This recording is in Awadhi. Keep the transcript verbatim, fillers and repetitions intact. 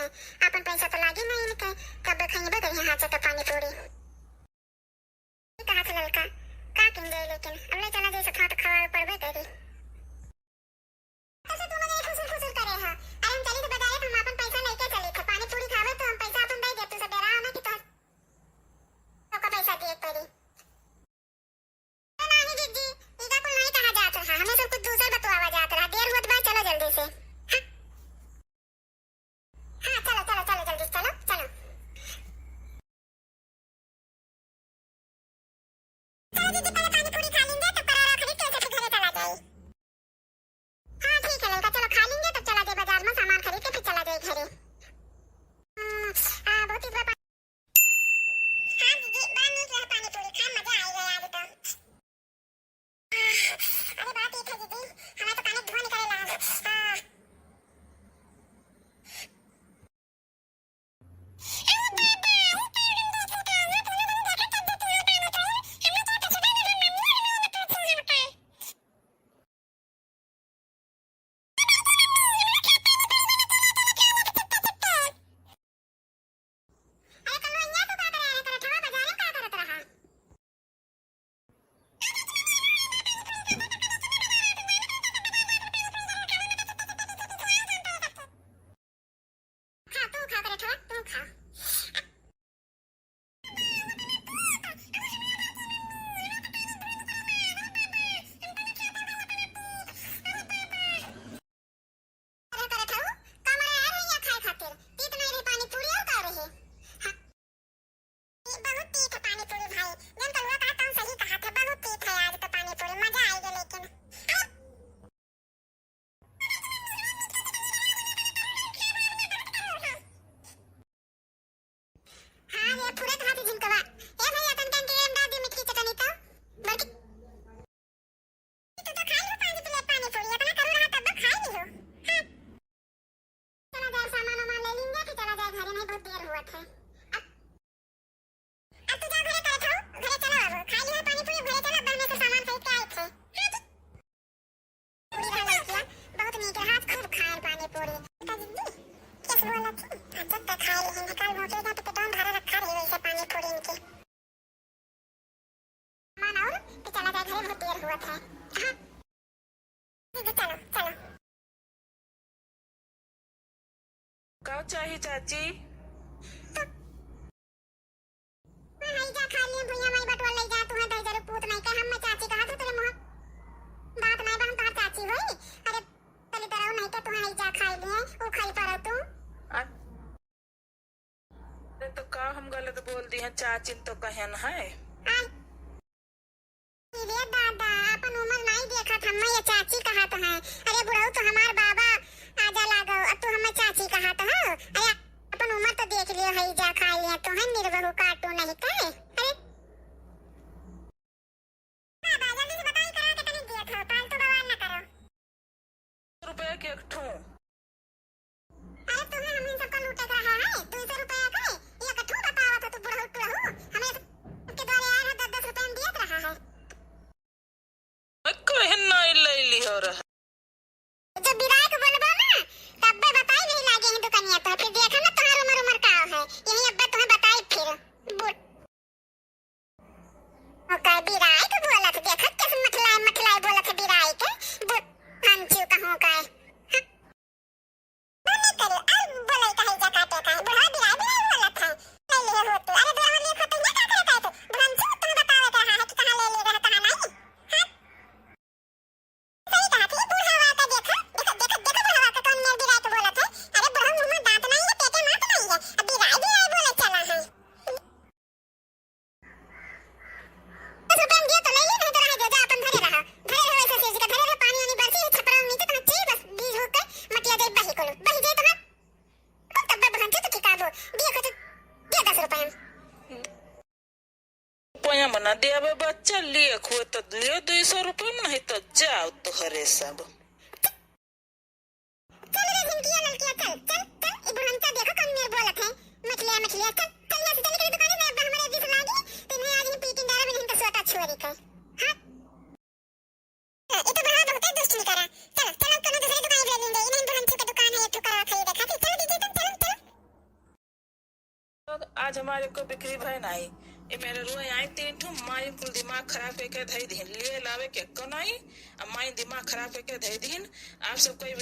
आपन पैसा तो लागे नहीं इनके, कब खइबे करिहे हाथ से तो पानी पूरी। कहा से ललका, का किन जाई लेकिन, अब ले चला जैसे था तो खवावे पड़बे करी। कैसे तू मुझे खुसुर खुसुर करे है? अरे हम चली तो बाजारे तो हम आपन पैसा लेके चली थे, पानी पूरी खावे तो हम पैसा आपन दे दे, तू से डरा ना कि तोहर सबका पैसा दिए पड़ी। नाहीं जीजी, इका कुल नाहीं कहा जात रहा, हमें सब कुछ दूसर बतवावा जात रहा। देर होत बा, चलो जल्दी से। हाँ। हाँ, चलो, चलो, चलो, जल्दी से चलो, चलो। चलो जीजी, पहले पानी पूरी खा लेंगे, तब परारा खरीद के उधर से घरे चला जाए। हाँ, ठीक है ललका, चलो खा लेंगे, तब चला जाए बाजार में, सामान खरीद के फिर चला जाए घरे। हम्म, आ, बहुत ही बुरा पा-, हाँ जीजी, बड़ा नीक रहा पानी पूरी, खाए मजा आ गया आज तो। आ, अरे बात ठीक है जीजी, हमारे तो पानी धुआं निकले ला। हाँ। अरे कलुआ, हियाँ तू का करे आया करत हवा? बाजारे में का करत रहा? खा, तू खा करत हवा, तू खा। अरे करत हऊ, का मरे आए रही यहाँ खाए खातिर? तीत नहीं रही पानी पूरी और का रही? हाँ। ई बहुत तीत है पानी पूरी भाई। जन कलुआ कहा तौन सही कहा थे, बहुत तीत है आज तो पानी पूरी। मजा आएगा लेकिन। हाँ, ये फुरत हाथ झिनकवा। ए भैया, तन तन के अंडा दे, मीठी चटनी तो। बड़की, तू तो खा लियो पाँच प्लेट पानी पूरी, इतना करू रहा तब तो खा लियो। हाँ। चला जाए, सामान वामान ले लेंगे, फिर चला जाए घरे, नहीं बहुत देर हुआ था। अब, अब तू जा घरे करे खाओ, घरे चलो अब, खा लियो पानी पूरी, घरे चलो, अब हमें से सामान खरीद के आए थे। हाँ जी। पूरी रहा लड़किया, बहुत नीक रहा, आज खूब खायल पानी पूरी। का दीदी, कैसे बोला थी? आज जब तक खाए लेकिन कल भोंके जाते पेटवा में भरा रखा रही वैसे पानी पूरी इनके। सामान और तो चला जाए घरे, बहुत देर हुआ था। हाँ। दीदी चलो, चलो। का चाही चाची? तो हाँ, हई जा खा लिए भैया, माई बटुआ ले जा, तू है दही जरूर पूत नहीं के, हम मैं चाची कहा तू तेरे मुँह बात नहीं बा, हम तोहर चाची होई। अरे, पहले डराओ नहीं के, तू है हई जा खा लिए, ऊ खाई पड़ो तू। अरे, तो का हम गलत बोल दी हैं? चाचिन तो कहन है। आय। अरे दादा, अपन उम्र नहीं देखत, हम्मे ये चाची कहत हैं। अरे बुढ़ऊ तो हमार बाबा आजा लागो, अब तू हम्मे चाची कहत हो। अरे अपन उम्र तो देख लियो, हई जा खा लिया, तू है निर्बहू काटू नहीं के। अरे बाबा, जल्दी से बताई, करा के तनी दिया था, फालतू बवाल ना करो। रुपया के एक ठो। अरे तुम्हें हमनी सबका लूटे के रहा है, दो सौ रुपया के एक ठो बतावा था तू बुढ़ऊ टुढ़ऊ, हमें सबके द्वारे आया है, दस दस रुपया में दियत रहा है। कहे नहीं ले ली हो रहा। जब विदाई को बोलबो ना, तब्बे बताई नहीं लागे ही दुकानिया तो, फिर देखा ना तुम्हार उमर उमर का है, यही अब्बे तुम्हें बताई फिर। बुढ़- ओका बिराई के बोलत, देखत कैसे मठलाई, मठलाई बोलत है बिराई के। बु-, हम चू कहूँ का है। हाँ। बोले करे, अब बोले काहे जा काटे काहे? बुढ़ा बिराई, बिराई बोलत है। ले ले हो तू। अरे बुढ़ा ले खो तो ये का करे काहे तू? बुढ़ा हम चू तुम्हें बतावे के रहा है कि कहाँ ले ले रहा, कहाँ नहीं। हाँ? सही कहा थी, बुढ़ावा का देखो, देखो, देखो, देखो बुढ़ावा का कौन मेर बिराई के बोलत है। अरे बुढ़ऊ मुँह में दांत नहीं है, पेटे मात नहीं है। अब बिराई, बिराई बोले चला है। दस रुपया में दियो तो ले ले, नहीं तो रहे दे, जा अपन घरे रहा। घरे रहो ऐसे सेज का, घरे रहो, पानी वानी बरसी, छपरा नीचे तो चाहिए बस, बीज होकर मटिया जाए बही को लो। बही जाए तो हाँ। कौन तब बबुआ जो तो ठिकाबो, दियो को तो दियो दस रुपया में। रुपया में ना देवे बच्चा, लिए खुए तो लियो दुई सौ रुपया में, नहीं तो जाओ तोहरे सब। चल रे झिनकिया ललकिया, चल, चल, चल, ई बुढ़नचा देखो कौन मेर बोलत है। मछलिया, मछलिया, चल, चल यहाँ से, चल निकल दुकान में, अब हमारे दिस लागी, तो इन्हें आज ही पीटी डारा में इनका सोटा छोरी के। हाँ? हाँ, ये तो बुढ़वा बहुते दुष्ट निकरा। चलो, चलो, कोनो दूसरे दुकान ले लेंगे। इन्हें बुढ़नचू के दुकान है, एक ठो करवा खाइए देखा के। चलो दीदी, तुम चलो, चलो। आज हमारे को बिक्री भय नाई। ये मेरे रुआ आई तीन ठो माई कुल दिमाग खराब करके धई दीन, लिए लावे के को नाई। अब माई दिमाग खराब करके धई दीन। आप सब कोई